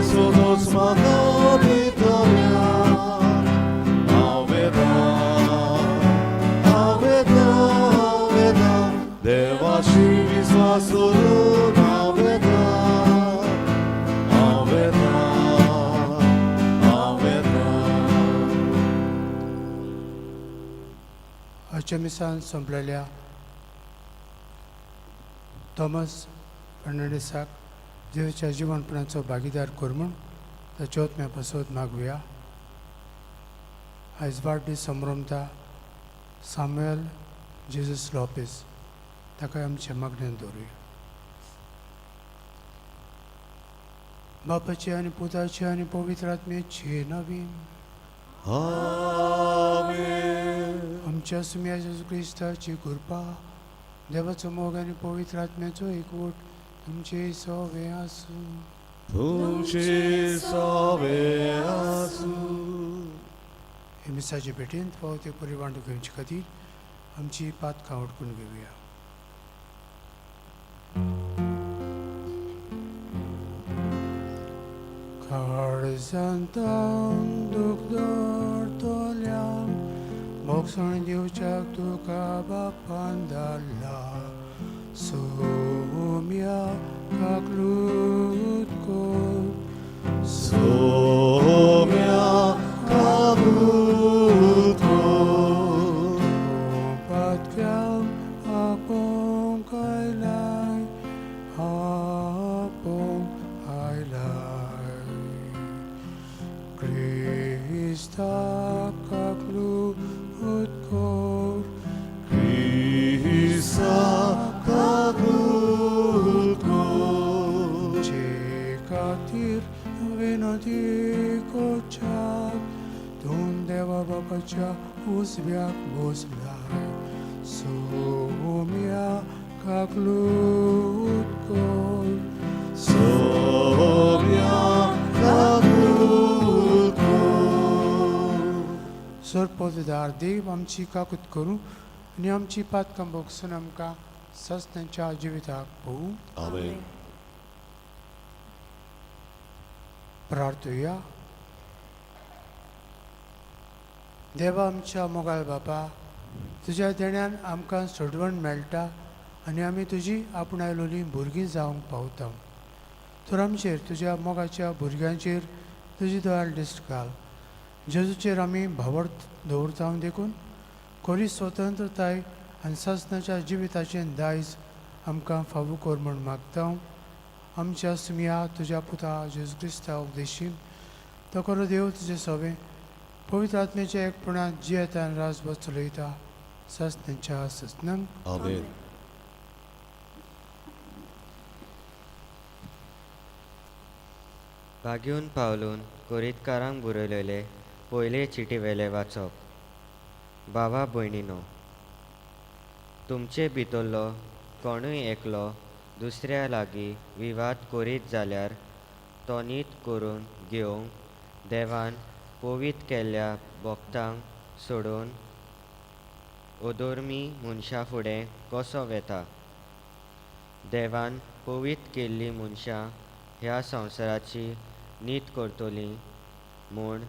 सोदोच म्हाका दितल्यान. हांव वेतां, हांव वेतां, हांव वेतां, देवाशी विस्वास दवरून हांव वेतां, हांव वेतां, हांव वेतां. आजच्या मिसान संपलेल्या थॉमस फर्नांडीसाक जेजूच्या जिवनपणाचो भागीदार कर म्हूण ताच्या ओतम्या पासत मागुया. आयज वाडदीस संभ्रमता सामुएल जेजस लोपेस ताका आमच्या मागण्यान दवरुया. बापाचे आनी पुताचे आनी पवित्र आत्म्याचे नवीन. आमेन. आमच्या सुम्या जेजू क्रिस्ताची कृपा, देवाचो मोग आनी पवित्र आत्म्याचो एकवट तुमचे सवे आसूं. तुमचे सवे आसूं. हे मिसाचे भेटेंत फावो ते परी वांटो घेवचे खातीर आमची पातकां उडकून घेवया. काळजांतावन दूख दवरतल्यांक भोगसण दिवच्याक तुका बापान धाडला. सोम्या काकलूत कर. सोम्या काकूत कर. पातक्यांक आपोवंक आयलाय, आपोवंक आयलाय. क्रिस्ताक काकलूत कर. क्रिस्ताक काकूत कर. जे खातीर विनंती करच्याक तूं देवा बापाच्या उजव्याक बसलाय. सोम्या काकलूत कर. सोम्या काकूत कर. सरपददार देव आमची काकूत करूं आनी आमची पातकां भोगसून आमकां सस्त्यांच्या जिविताक पोवूं. आमेन. प्रार्थुया. देवा आमच्या मोगाळ बापा, तुज्या देण्यान आमकां सोडवण मेळटा आनी आमी तुजी आपणायलोली भुरगीं जावंक पावता. तर आमचेर, तुज्या मोगाच्या भुरग्यांचेर तुजी दयाळ दिश्ट घाल. जेजूचेर आमी भावार्थ दवरता देखून खरी स्वतंत्रताय आनी सासणाच्या जिविताचें दायज आमकां फावो कर म्हूण मागता. आमच्या सुमया तुज्या पुता जेजू क्रिस्ता उद्देशीन. तो खरो देव तुजें सोबें पवित्र आत्म्याच्या एकपणांत जियेता आनी राजवट चलयता सासणाच्या सासणाक. आमेन. भाग्यून पावलून कोरीतकारांक बरयलेले पयले चिटी वेले वाचप. भावा भयणीनो, तुमचे भितरलो कोणूय एकलो दुसऱ्या लागीं विवाद करीत जाल्यार तो नीत करून घेवंक देवान पवीत केल्ल्या भक्तांक सोडून अधर्मी मनशां फुडें कसो वेता? देवान पवीत केल्लीं मनशां ह्या संवसाराची नीत करतलीं म्हूण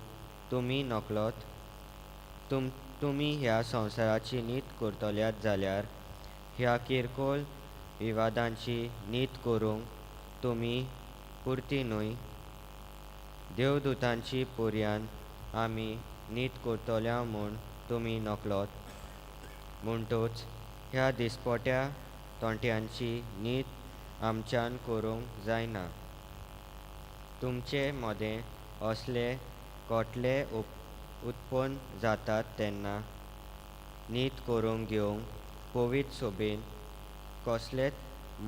तुमी नकळत? तुमी ह्या संवसाराची नीत करतल्यात जाल्यार ह्या किरकोळ विवादांची नीत करूंक तुमी पुरती न्हय? देवदूतांची पर्यान आमी नीत करतल्या म्हूण तुमी नकळत? म्हणटूच ह्या दिसपट्या तोंट्यांची नीत आमच्यान करूंक जायना. तुमचे मदें असले कोटले उत्पन्न जातात तेन्ना नीत करूंक घेवंक पवित्र सोबेन कसलेच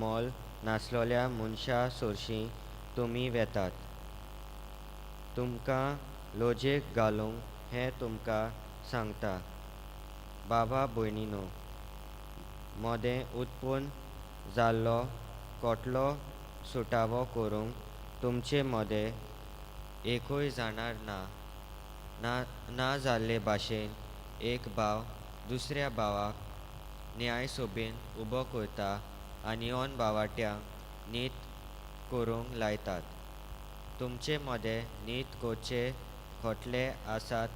मोल नासलेल्या मनशां सरशीं तुमी वेतात. तुमकां लजेक घालूंक हें तुमकां सांगता. बाबा भयणीनो, मदें उत्पन्न जाल्लो कोटलो सुटावो करूंक तुमचे मदें एकूय जाणार ना. ना ना जाल्ले भाशेन एक भाव दुसऱ्या भावाक न्याय सोबेन उबो करता आनी ऑन भावाट्यांक नीत करूंक लायतात. तुमचे मदें नीत करचे खोटले आसात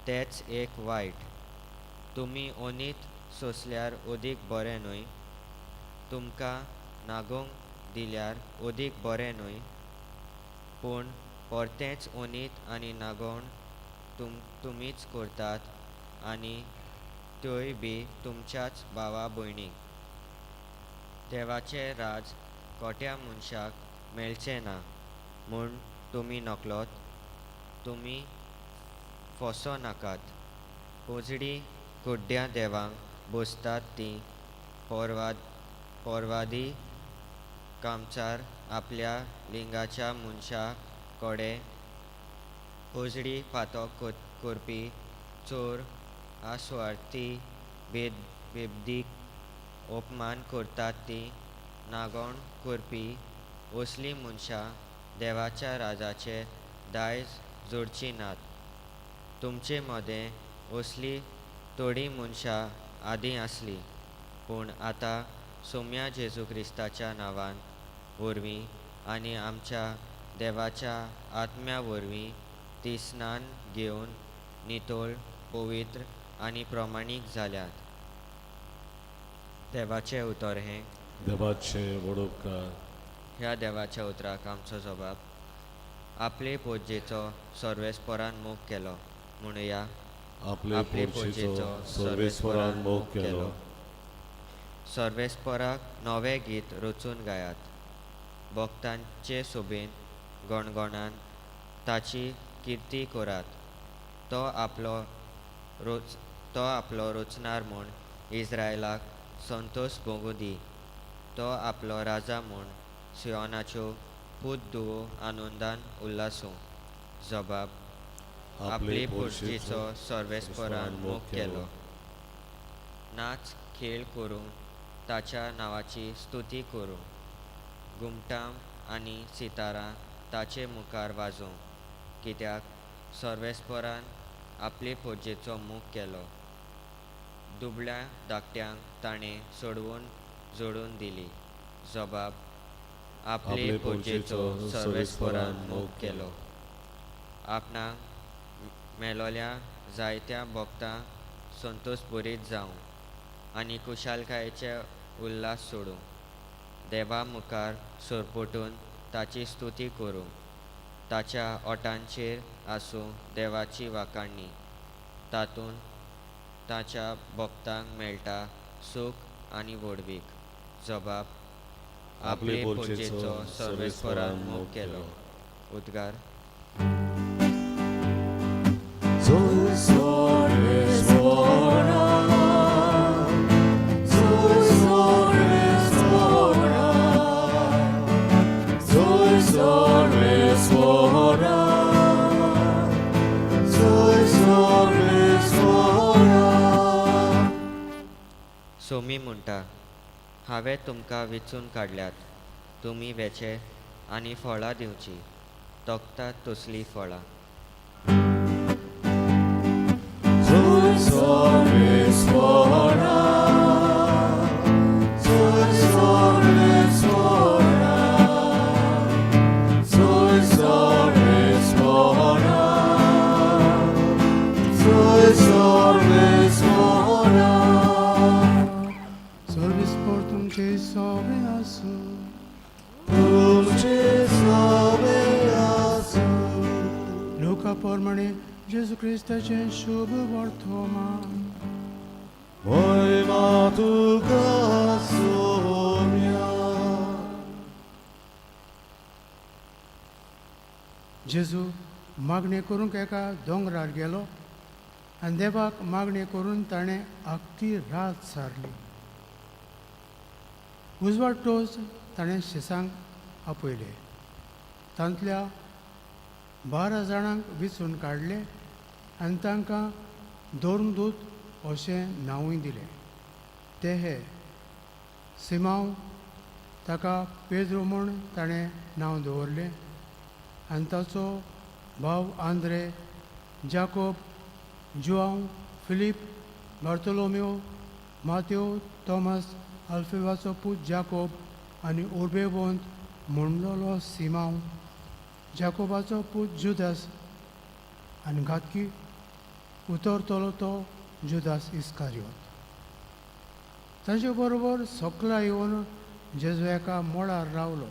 तेच एक वायट. तुमी ओनीत सोंसल्यार अदीक बरें न्हय? तुमकां नागोवंक दिल्यार अदीक बरें न्हय? पूण परतेंच ओनीत आनी नागोवण तुमीच करतात आनी त्योय बी तुमच्याच भावा भयणींक. देवाचें राज खोट्या मनशाक मेळचें ना म्हूण तुमी नकळत? तुमी फसो नाकात. पोजडी कुड्ड्या देवांक भजतात तीं पोरवादी कामचार आपल्या लिंगाच्या मनशा कडेन पोजडी पातक करपी चोर आस्वार्थी बेबदीक अपमान करतात तीं नागोवण करपी असलीं मनशां देवाच्या राजाचें दायज जोडचीं नात. तुमचे मदें असलीं थोडीं मनशां आदीं आसलीं, पूण आतां सोम्या जेजू क्रिस्ताच्या नांवान वरवीं आनी आमच्या देवाच्या आत्म्या वरवीं ती स्नान घेवन नितळ पवित्र आनी प्रमाणीक जाल्यात. देवाचें उतर हें. देवाचें व्हड उपकार. ह्या देवाच्या उतराक आमचो जबाब. आपले पोजेचो सर्वेस्परान मोग केलो म्हणुया. आपले पोजेचो सर्वेस्परान मोग केलो. सर्वेस्पराक नवें गीत रचून गायात. भक्तांचे सोबेन गणगणान ताची किर्ती करात. तो आपलो रचणार म्हूण इस्रायलाक संतोश भोगूं दी. तो आपलो राजा म्हूण सियोनाच्यो पूत धुवो आनंदान उल्हासूं. जबाब. आपले पोजेचो सर्वेस्परान मोग केलो. नाच खेळ करूं ताच्या नांवाची स्तुती करूं. घुमटां आनी सितारां ताचे मुखार वाजोवं. कित्याक सर्वेस्परान आपले पोजेचो मोग केलो. दुबळ्या धाकट्यांक ताणें सोडवून जोडून दिली. जबाब. आपले पोजेचो सर्वेस्परान मोग केलो. आपणाक मेलोल्या जायत्या भक्तां संतोश भरीत जावं आनी खुशालकायेचे उल्हास सोडूं. देवा मुखार सरपटून ताची स्तुती करूं. ताच्या ओठांचेर आसूं देवाची वाखाणणी. तातूंत ताच्या भक्तांक मेळटा सूख आनी व्हडवीक. जबाब. आपले पोजेचो सर्वेस्परान मोग केलो. उद्गार. सोमी म्हणटा, हांवें तुमकां विचून काडल्यात, तुमी वेचे आनी फळां दिवचीं, तोखतात तसलीं फळां. सर्वेस्पर तुमचे सोबे आसूं. तुमचे सोबे आसूं. लोका प्रमाणे जेजू क्रिस्ताचें शुभ वर्तमान. महिमा तुका सोम्या. जेजू मागणें करूंक एका दोंगरार गेलो आनी देवाक मागणें करून ताणें आख्खी रात सारली. उजवाडटोच ताणें शिसांक आपयले. तांतल्या 12 जाणांक विचून काडले आनी तांकां धर्मदूत अशें नांवूय दिलें. ते हे: सिमांव, ताका पेद्रू म्हूण ताणें नांव दवरलें, आनी ताचो भाव आंद्रे, जाकोब, जुआंव, फिलीप, बार्तोलोम्यो, मात्यो, थॉमस, आल्फेवाचो पूत जाकोब आनी उर्बेवंत म्हणलोलो सिमांव, जाकोबाचो पूत जुदास आनी घातकी उतरतलो तो जुदास इस्कारियोत. ताचे बरोबर सकला येवन जेजू एका मळार रावलो.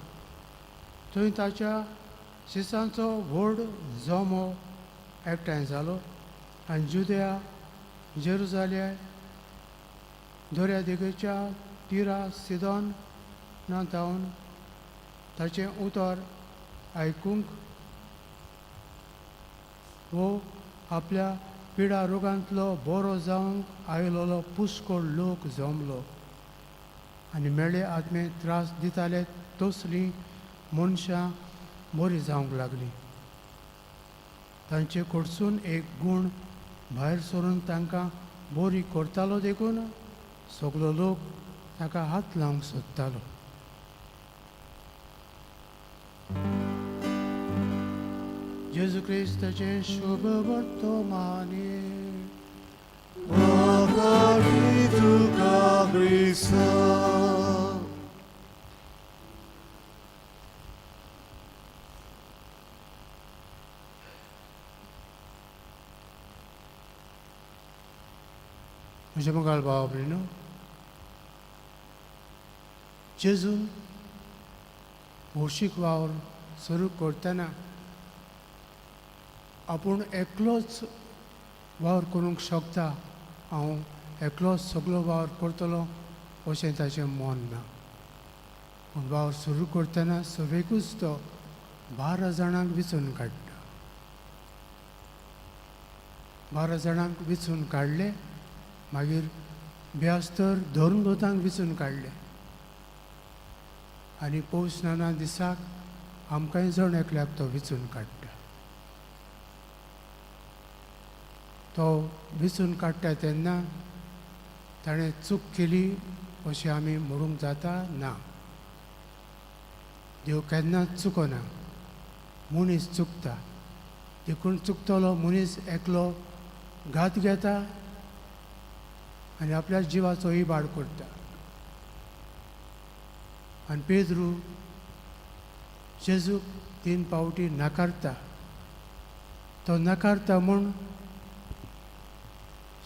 थंय ताच्या शिसांचो व्हड जमो एकठांय जालो आनी जुद्या जेरुजाल्या दर्या देगेच्या तिरा सिदोन जावन ताचें उतर आयकूंक वो आपल्या पिडा रोगांतलो बरो जावंक आयलोलो पुष्कळ लोक जमलो आनी मेळे आत्मे त्रास दिताले तसलीं मनशां बरीं जावंक लागलीं. तांचे कडसून एक गूण भायर सरून तांकां बरी करतालो देखून सगलो लोक ताका हात लावंक सोदतालो. जेजू क्रिस्ताचें शुभ वर्तमानी. वाखाणी तुका क्रिस्ता. म्हज्या मुखार भाव भयणीनो, जेजून भौशीक वावर सुरू करतना आपूण एकलोच वावर करूंक शकता, हांव एकलोच सगलो वावर करतलो अशें ताचें मन ना. पूण वावर सुरू करतना सवेकूच तो 12 जाणांक विचून काडटा. 12 जाणांक विचून काडले, मागीर ब्यास्तर धर्मदूतांक विचून काडले आनी पौष स्नाना दिसाक आमकांय जण एकल्याक तो विचून काडटा. तो विचून काडटा तेन्ना ताणें चूक केली अशें आमी म्हणूंक जाता ना. देव केन्नाच चुकना, मनीस चुकता. देखून चुकतलो मनीस एकलो घात घेता आनी आपल्या जिवाचो इबाड करता. आनी पेद्रू जेजूक 3 फावटी नाकारता. तो नाकारता म्हूण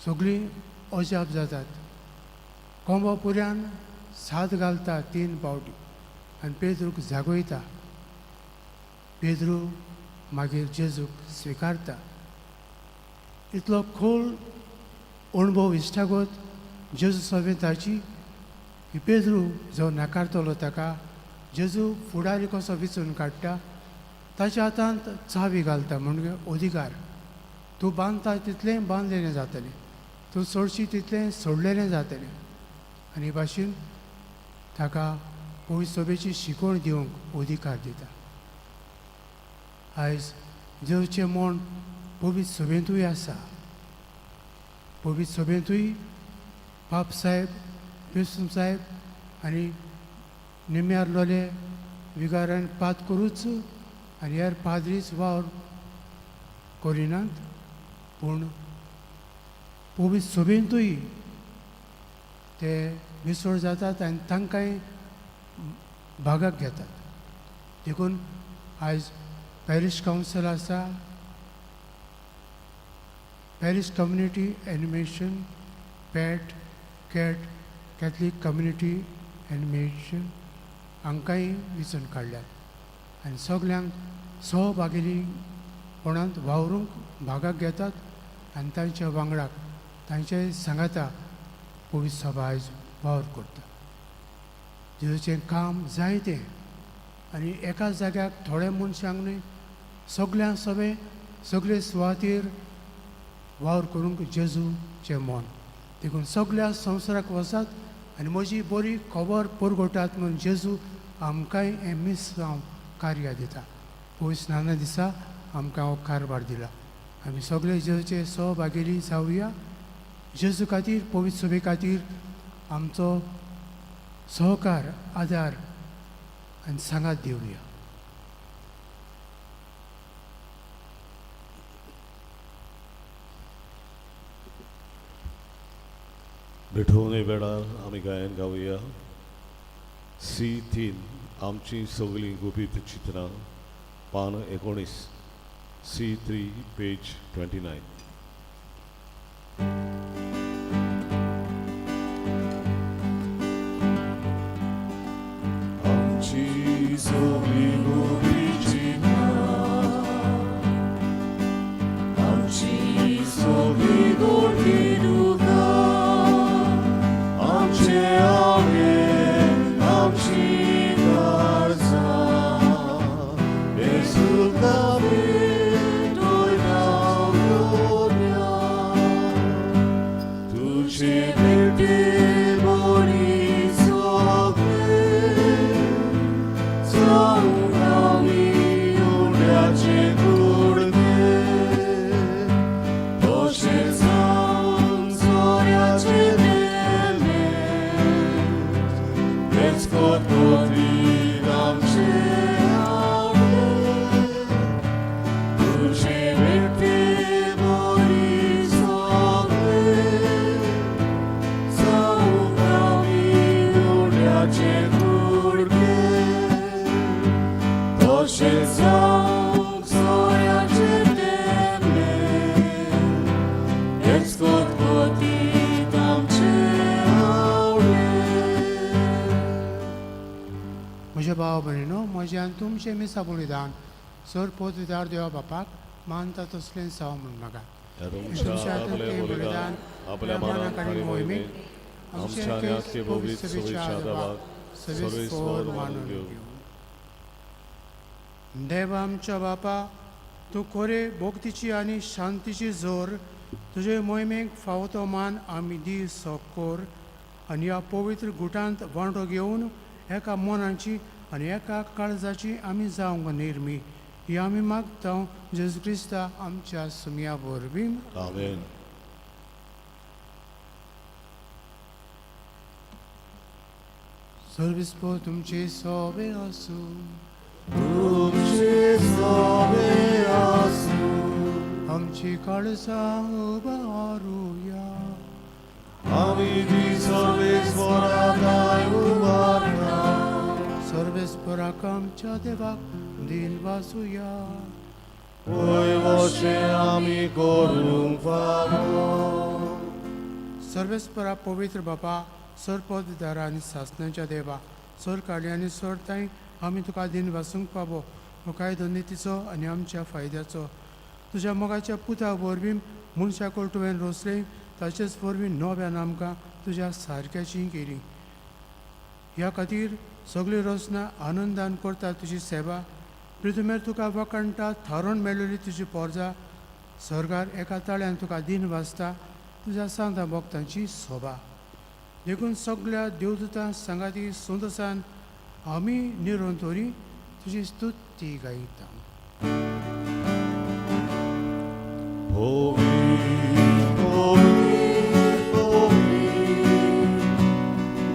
सगळीं अजाप जातात. कोंबो पुऱ्यान साद घालता 3 फावटी आनी पेद्रूक जागयता. पेद्रू मागीर जेजूक स्विकारता. इतलो खोल अणभव इश्टागत जेजू सवें ताची की पेद्रू जो नाकारतलो ताका जेजू फुडारी कसो विचून काडटा, ताच्या हातांत चावी घालता म्हणजे अधिकार. तूं बांदता तितलें बांदलेलें जातलें, तूं सोडशी तितलें सोडलेलें जातलें. आनी भाशेन ताका पवित्र सभेची शिकवण दिवंक अधिकार दिता. आयज देवचें मन पवित्र सभेंतूय आसा. पवित्र सभेंतूय पाप साहेब, बिस्म साहेब आनी निम्यारलोले विगारान पात करूच आनी हेर पाद्रीच वावर करिनात, पूण पवित्र सभेंतूय ते मिसळ जातात आनी तांकांय भागाक घेतात. देखून आयज पॅरीश कावन्सील आसा, parish community animation, PAT, CAT, Catholic community animation हांकांय विचून काडल्यात आनी सगल्यांक सहभागीपणांत वावरूंक भागाक घेतात आनी तांच्या वांगडाक तांचे सांगाता पवित्र सभा आयज वावर करता. जेजूचें काम जायतें आनी एका जाग्याक थोड्या मनशांक न्हय, सगळ्यां सभे सगळे सुवातेर वावर करूंक जेजूचें मन. देखून सगळ्या संवसाराक वचात आनी म्हजी बरी खबर परगटात म्हूण जेजू आमकांय हें मिसांव कार्य दिता. पवित्र स्नाना दिसा आमकां हो कारभार दिला. आमी सगळे जेजूचे सहभागी जावया. जेजू खातीर, पवित्र सभे खातीर आमचो सहकार, आदार आनी सांगात दिवया. भेटवणे वेळार आमी गायन गावया. सी 3 आमची सगळीं गुपीत चित्रां. पान 19, C3 page 29. आमची सगळी गोबीची आमची सगळी गोडी दुखां आमचे आवे आमची गरजां येसू तुझे भेटे बोरी सगळे जाऊन आमी उड्याचे कुडके तशें जावन सोऱ्याचे देणे हेच कोतकोतीत आमचे आवडे तुझे भेटे बोरी सगळे जाऊन आमी उड्याचे कुडके तशें जावंक सोऱ्याचे तेमले हेच कोतकोतीत आमचे आवडे. म्हज्या भाव भयणीनो, म्हजें आनी तुमचें मिसा बलिदान सर पोतदार देवा बापाक मानता तसलें जावं म्हूण म्हाका. ह्या तुमच्या आपले बलिदान आपल्या मनाक आनी मोहिमेक आमच्या आनी आजचे भोवीत सवेच्या देवाक सर्वेस्वर मानून घेवं. देवा आमच्या बापा, तूं कोरे भोक्तीची आनी शांतीची जोर तुजे मोहिमेक फावो तो मान आमी दी सकोर आनी ह्या पवित्र गुटांत वांटो घेवन एका मनाची आनी एका काळजाची आमी जावंक निर्मी ही आमी मागता जेजू क्रिस्ता आमच्या सुमया वरवीं. आमेन. सर्वीस पो तुमचे सोबे आसूं. तुमचे सोबे आसूं. आमची काळजां उबारुया. आमी ती सर्वेस्वराक उबारता. सर्वेस्पराक आमच्या देवाक दिल वासुया. वय वशें आमी करूंक फावो. सर्वेस्परा पवित्र बापा, सर पददारा आनी सासणाच्या देवा, सर काडली आनी सर ताई आमी तुका दिन वासूंक पावो हो कायदो नितीचो आनी आमच्या फायद्याचो. तुज्या मोगाच्या पुता वरवीं मनशा तुवें रोसलें ताचेच वरवीं नव्यान आमकां तुज्या सारक्याची केली. ह्या खातीर सगळी रचना आनंदान करता तुजी सेवा. प्रितुमेर तुका वखणटा थारोवन मेळिल्ली तुजी पोरजा स्वर्गार एका ताळ्यान तुका दिन वाचता तुज्या सांता भक्तांची सोबा. देखून सगळ्या देवदूतां सांगाती संतोसान आमी निरंतरी तुजी स्तुती गायता. Holy, holy, holy,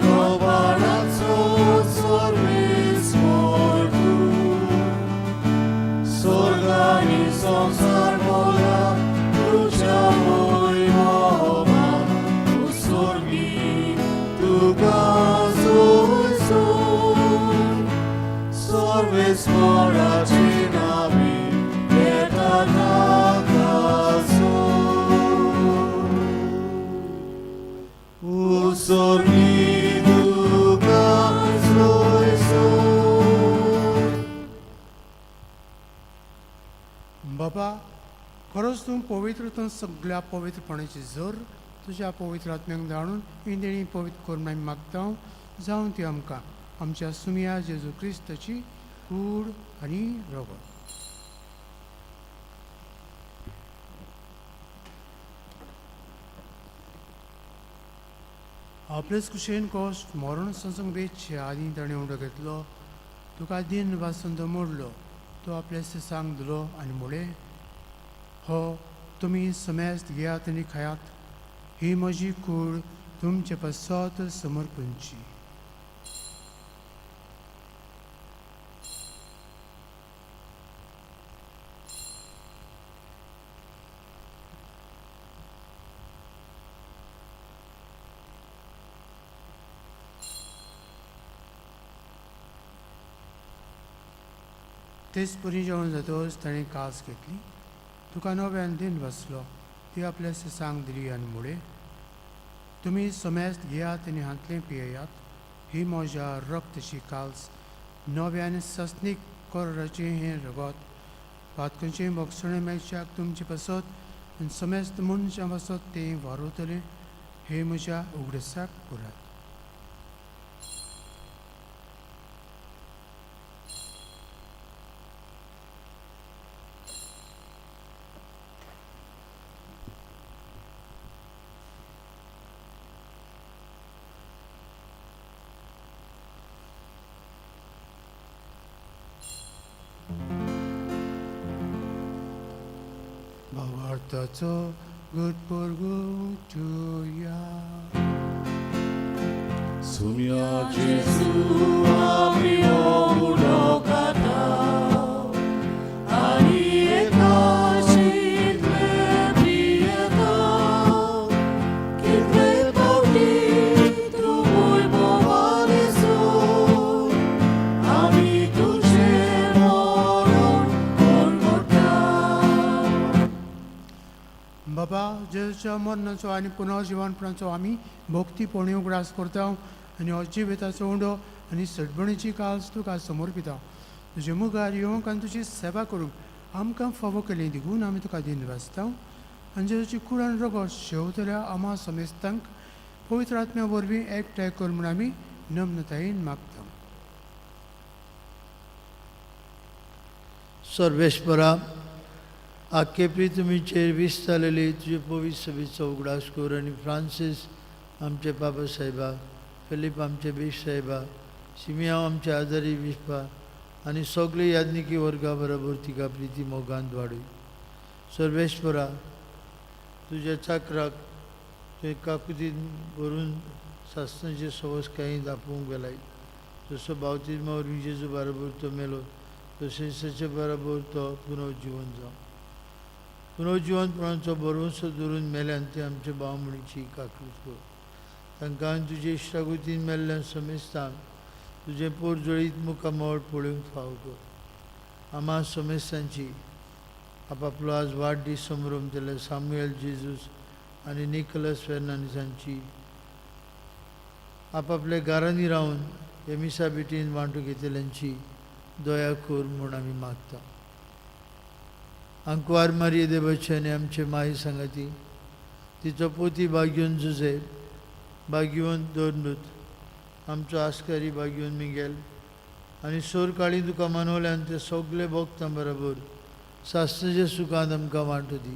देवाचो सर्वेस्पर तूं, स्वर्ग आनी संवसार भरला तुज्या वैभवान, तूं स्वर्गी तुका जय जय. सर्वेस्पराचे नावे येता ताका जोर. स्वर्गी तुका जय जय. बाबा, खरोच तूं पवित्र, तूं सगळ्या पवित्रपणाची जोर तुज्या पवित्र आत्म्यांक जाणून ही देणी पवित्र करून आमी मागता जावन ती आमकां आमच्या सुमया जेजू क्रिस्ताची कूड आनी रगत. आपलेच कुशेन कश्ट मरण संसंग वेचचे आदीं ताणें उडो घेतलो, तुका दिन वासून तो मोडलो, तो आपले सांग दिलो आनी म्हणलें, हो तुमी समेस्त घेयात आनी खायात, ही म्हजी कूड तुमचे पासत समर्पणची. तेच परी जेवण जातकच ताणें कास घेतली, तुका नव्यान दिन बसलो, ती आपल्या शिसांक दिली आनी मुळे, तुमी समेस्त घेयात आनी हांतलें पियेयात, ही म्हज्या रक्तशी काल्स नव्यान सस्नीक कोराचें हें रगत पातकांचें भोगसणें मेळच्याक तुमचे पासत आनी समेस्त मनशां पासत तें वारवतलें, हें म्हज्या उगडसाक पुरात. भावार्थाचो गुटपोरगुटुया. सुम्या जेजू आमी उडो खाता आनी एकाशितले पियेता, कितले पावटी तूं भूंय भोंवालेसो, आमी तुजें मरण कोण करता. बाबा, जेजूच्या मरणाचो आनी पुनर्जिवनपणाचो आमी भक्तीपणी उगडास करता आनी हो जिविताचो उंडो आनी सडबणीची काल्स तुका समर्पिता. तुजे मुखार येवंक आनी तुजी सेवा करूंक आमकां फावो केली देखून आमी तुका दिन वाचता आनी जेजूची कुडान रगत शेवतल्या आमा समेस्तांक पवित्र आत्म्या वरवीं एकठांय कर म्हूण आमी नम्रतायेन मागता. सर्वेस्परा, आख्खे पृथ्वीचेर विस्तारलेली तुजे पवित्र सभेचो उगडास कर आनी फ्रांसीस आमचे बाबा साहेबा, फिलीप आमचे बीश साहेबा, सिमियांव आमचे आजारी विस्पा आनी सगळे याज्ञिकी वर्गा बरोबर तिका प्रिती मोगान वाडय. सर्वेस्परा, तुज्या चाकराक तुवें काकुतीन भरून सासणाचे सवस कांय दापोवंक वेलाय, जसो बावतिज्मा वरवीं जेजू बरोबर तो मेलो तशेंच ताचे बरोबर तो पुनर्जिवन जावं. पुनर्जिवनपणाचो भरवंसो धरून मेल्यान ते आमचे भाव म्हणची काकूत कर. तांकां आनी तुजे इश्टागतीन मेल्ल्यान समेस्तांक तुजें पोरजळीत मुखामळ पळोवंक फावो कर. आमा समेस्तांची आपापलो आज वाडदीस संभ्रम केले सामुएल जेजूस आनी निकलस फेर्नांडीस हांची आपापल्या घरांनी रावन हे मिसा भेटीन वांटू घेतल्यांची दया कर म्हूण आमी मागता. आंकवार मारये देवाचे आनी आमचे माई सांगाती तिचो पोती बागयोन जुजे बागयोन दोरनूत आमचो आस्कारी बागयोन मिगेल आनी सोर काळी तुका मनवल्यान ते सगळे भोगता बरोबर सासणाच्या सुखान आमकां वांटो दी.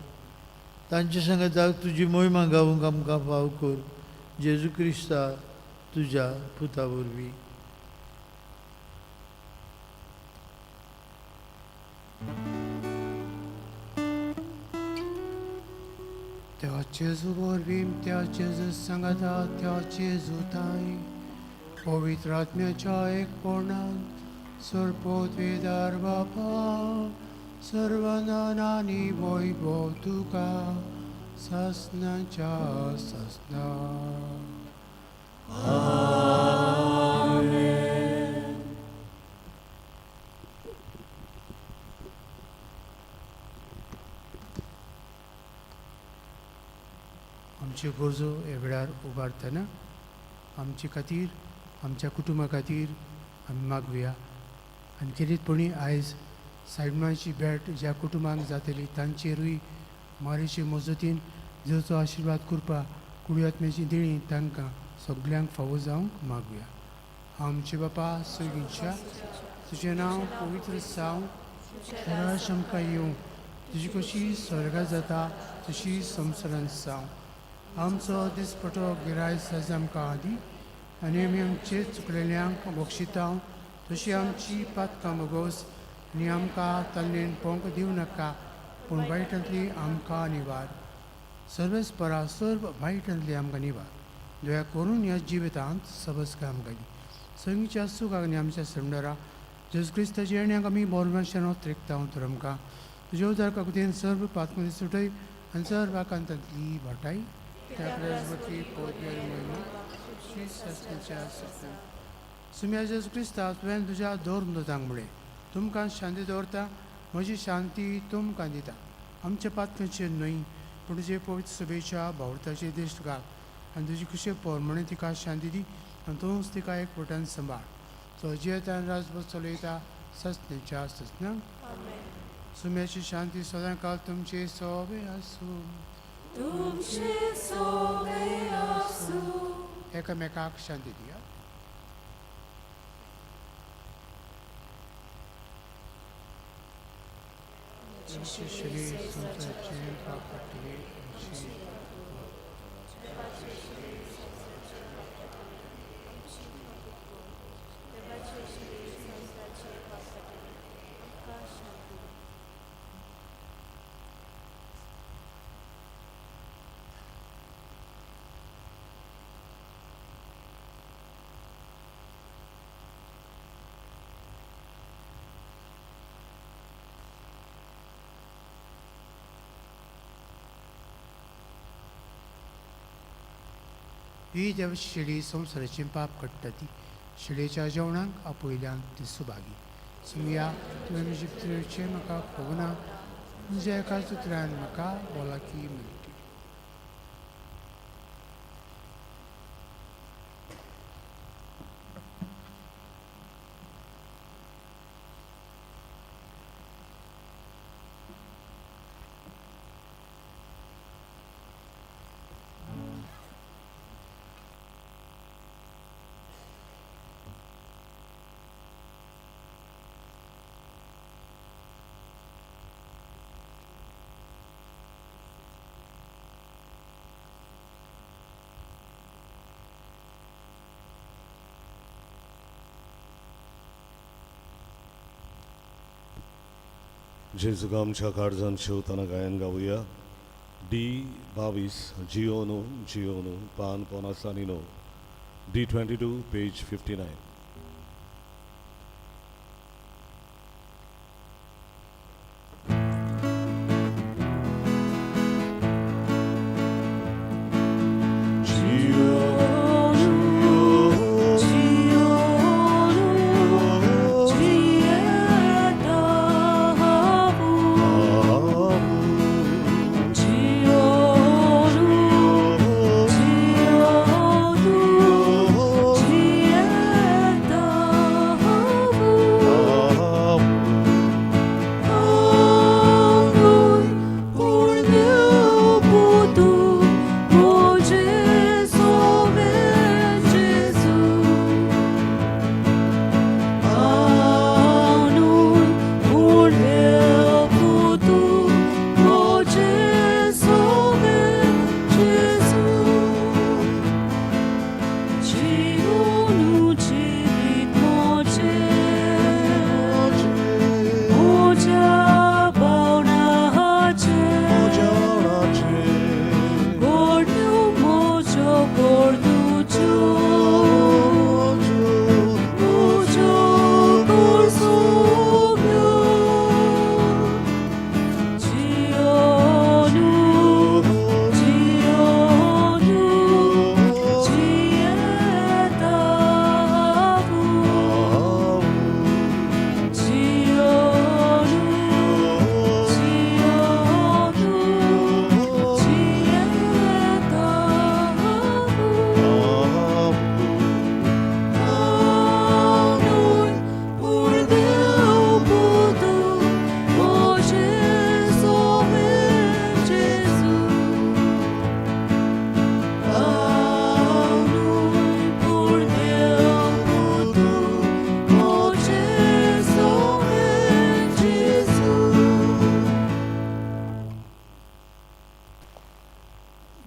तांचे सांगाताक तुजी मोहिमा गावूंक आमकां फाव कर, जेजू क्रिस्ता तुज्या पुता वरवीं. त्या जेजू वरवीं, त्या जेजू सांगाता, त्या जेजू ताई पवित्र आत्म्याच्या एकपणान सरपोतवेदार बापा सर्वनानी वैभव तुका सासणाच्या सासना. आमच्यो गरजो ह्या वेळार उबारतना आमचे खातीर, आमच्या कुटुंबा खातीर आमी मागुया. आनी खेरीतपणी आयज सायबणाची भेट ज्या कुटुंबांक जातली तांचेरूय मारीचे मजतीन जेजूचो आशिर्वाद करपा कुडयात्म्याची देणी तांकां सगल्यांक फावो जावंक मागुया. आमचे बापा सगळींच्या, तुजें नांव पवित्र जावं, राज आमकां येवं, तुजी कशी स्वर्गा जाता तशी संवसारांत जावं. आमचो दिसपटो गिरायक साज आमकां आदी आनी आमी आमचे चुकलेल्यांक बक्षिता तशी आमची पातकां भोगोस आनी आमकां ताल्लेन पोंक दिवं नाका, पूण वायटांतली आमकां निवार. सर्वेस्परा सर्व वायटांतली आमकां निवार. दया करून ह्या जिवितांत सबस आमकां दी. संगीच्या सुखाक आनी आमच्या संडरा जेजू क्रिस्ताच्या येण्याक आमी बोरमाशान त्रिकता तर आमकां तुज्या उदार काकुतीन सर्व पातकां सुटय आनी सर्व आकांतांतली वाटाय. त्या प्रजपती महिमा श्री सासणाच्या सासणाक. सुम्या जेजू क्रिस्ता, तुवें तुज्या दोर दोतांक म्हळें, तुमकां शांती दवरता, म्हजी शांती तुमकां दिता. आमच्या पातकांचेर न्हय पूण तुजे पवित्र सभेच्या भावर्थाचेर दिश्ट घाल आनी तुजी खुशे प्रमाणे तिका शांती दी आनी तूंच तिका एक वटान सांबाळ. तो जियेतान राजभर चलयता सजनेच्या सजना. सुम्याची शांती सदां काल तुमचे सोबे आसूं. तुमचे सोबे आसूं. एकामेकाक शांती दिया. तुमचे शरीर संवसाराचे पाप काडटले आमची. ही देवाची शेळी संवसाराचें पाप काडटा ती शेळयेच्या जेवणाक आपयल्यान ती सुभागी. सुमया, तुवें म्हजी भितरचें म्हाका पळोवना, तुज्या एकाच उतरान म्हाका भलायकी मेळटली. जेजूक आमच्या काळजान शिवताना गायन गावया. डी 22 जियोनो जियोनो, पान 8.75, डी 22 पेज 59.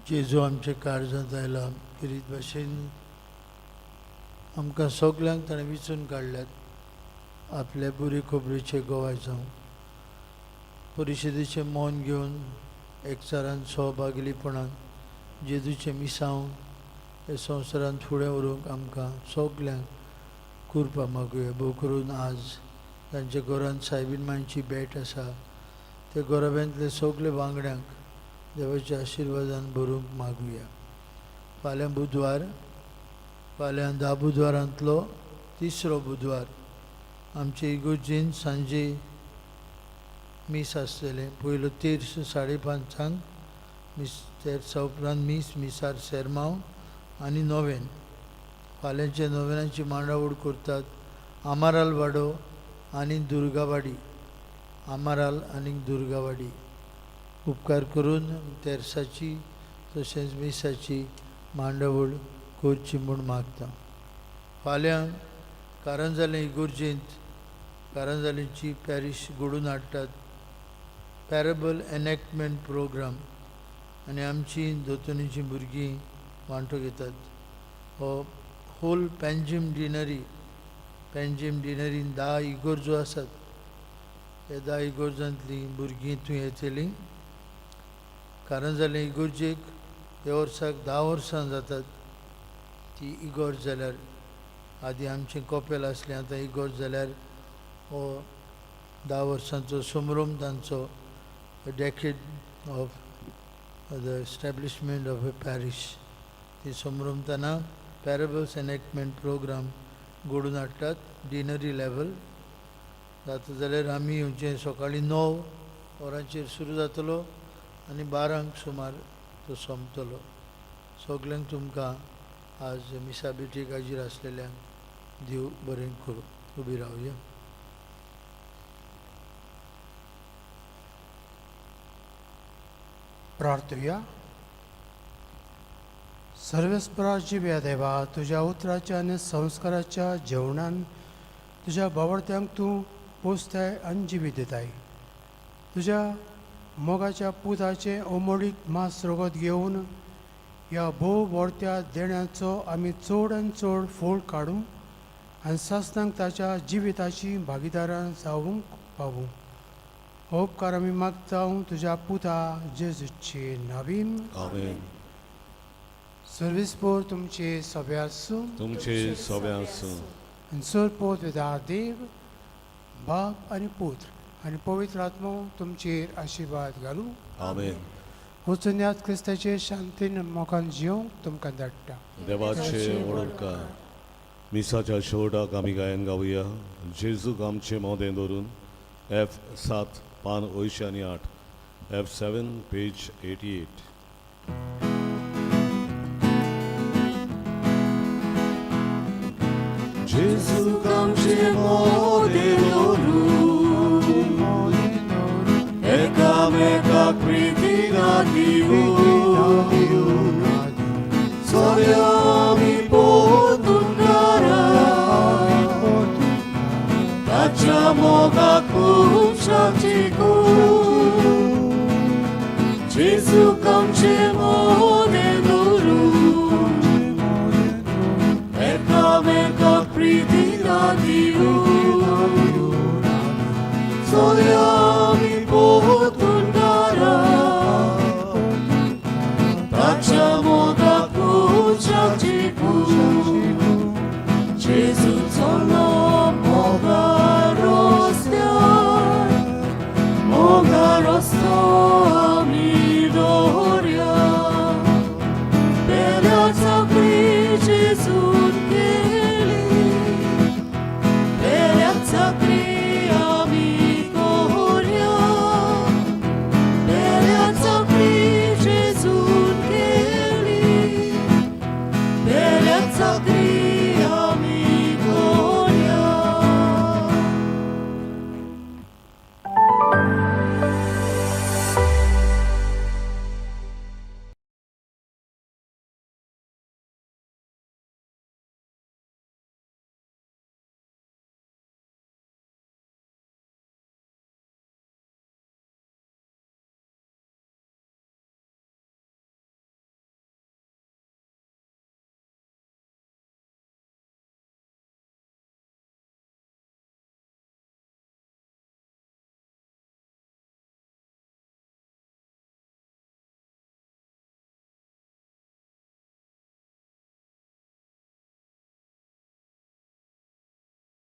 जेजू आमच्या काळजांत आयला पिरीत भाशेन आमकां सगल्यांक ताणें विचून काडल्यात आपले बरी खबरीचे गोवाय जावं. परिशदेचें मौन घेवन एकचारान सहभागीपणान जेजूचें मिसांव हे संवसारांत फुडें व्हरूंक आमकां सगल्यांक कुरपा मागुया. भोव करून आज तांच्या घरांत सायबीन मांयची भेट आसा त्या घराब्यांतले सगळे वांगड्यांक देवाच्या आशिर्वादान भरूंक मागुया. फाल्यां बुधवार, फाल्यां 10 बुधवारांतलो तिसरो बुधवार. आमचे इगोर्जेन सांजे मीस आसतलें. पयलो तेर्स 5:30 मीस, तेर्सा उपरांत मीस, मिसार सेरमांव आनी नोवेन. फाल्यांच्या नोवेनाची मांडावळ करतात आमाराल वाडो आनी दुर्गावाडी. आमाराल आनी दुर्गावाडी. उपकार करून तेर्साची तशेंच मिसाची मांडावळ करची म्हूण मागता. फाल्यां कारंजालें इगोर्जेंत कारंजालेंची पॅरीश घडोवन हाडटात पॅरेबल एनॅक्टमेंट प्रोग्राम आनी आमची दोतोनीचीं भुरगीं वांटो घेतात. हो होल पेंजीम डिनरी, पेंजीम डिनरीन 10 इगोर्जो आसात. ह्या 10 इगोर्जांतलीं भुरगीं थंय येतलीं. कारंजालें इगोर्जेक ह्या वर्साक 10 वर्सां जातात ती इगोर्ज जाल्यार. आदी आमचें कपेल आसलें, आतां इगोर्ज जाल्यार हो 10 वर्सांचो संभ्रम तांचो, decade of the establishment of a parish. ती संभ्रमतना पॅरेबल्स एनॅक्टमेंट प्रोग्राम घडोवन हाडटात डिनरी लेवल जाता जाल्यार आमी येवचें. सकाळीं 9 वरांचेर सुरू जातलो आनी 12 सुमार तो सोंपतलो. सगल्यांक तुमकां आज मिसा भेटीक हाजीर आसलेल्यांक देव बरें करूं. उबी रावया. प्रार्थुया. सर्वेस्परा जिव्या देवा, तुज्या उतराच्या आनी संस्काराच्या जेवणान तुज्या बावडत्यांक तूं पोसताय आनी जिवीत दिताय. तुज्या मोगाच्या पुताचें अमोळीक मांस रगत घेवन ह्या भोव व्हडत्या देण्याचो आमी चड आनी चड फोड काडूं आनी सासणाक ताच्या जिविताची भागिदारां जावंक पावूं. हो उपकार आमी मागता तुज्या पुता जेजूचे नावीन. आमेन. सर्वीस पोर तुमचे सगळे आसूं. तुमचे सगळे आसूं. आनी सर पोत देव बाप आनी पुत्र आनी पवित्र आत्मो तुमचेर आशिर्वाद घालूं. आमेन. वचून याद क्रिस्ताचे शांतीन मोगान जिवंक तुमकां धाडटा. देवाचे व्हड उपकार. मिसाच्या शेवटाक आमी गायन गावया जेजूक आमचे मोदें धरून. F7 पान 88, F7 page 88. जेजूक आमचे मोदें धरून एकामेकाक प्रिती ना दिवूं, सगळ्या आमी पोतून करा ताच्या मोगाक खूब चिकून. जेजूक आमचे मोदें धरून एकामेकाक प्रिती ना दिवूं, सगळ्या